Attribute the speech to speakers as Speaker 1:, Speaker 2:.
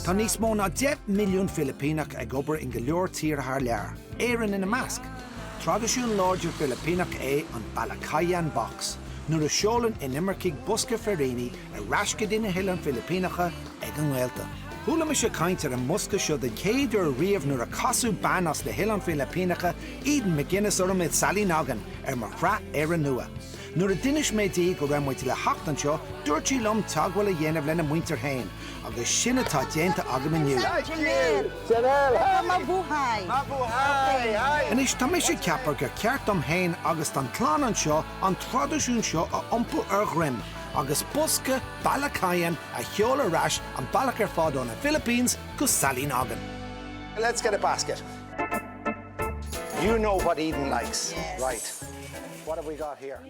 Speaker 1: Tá níos mó ná 10 milliún Filipíneach ag obair in go leor tíortha thar lear, Éirinn ina measc. Traidisiún láidir Filipíneach é an Balikbayan Box, nuair a seolann inimircigh bosca féiríní ar ais go dtí na hOileáin Philipíneacha ag a ngaolta. Chuala mise caint ar an mbosca seo den chéad uair riamh nuair a casadh bean as na hOileáin Philipíneacha, Eden McGuinness, orm i Sallynoggin ar mo shraith Éire Nua. Nuair a d'inis mé di go raibh muid le theacht anseo, dúirt sí liom teagmháil a dhéanamh lena muintir féin, agus sin atá déanta agam inniu. Anois, tá mise ag ceapadh gur ceart dom féin agus don chlann anseo an traidisiún seo a iompú ar dhroim agus bosca Balikbayan a sheoladh ar ais an bealach ar fad ó na Philippines go Sallynoggin. Let's get a basket. You know what Eden likes. Right. What have we got here?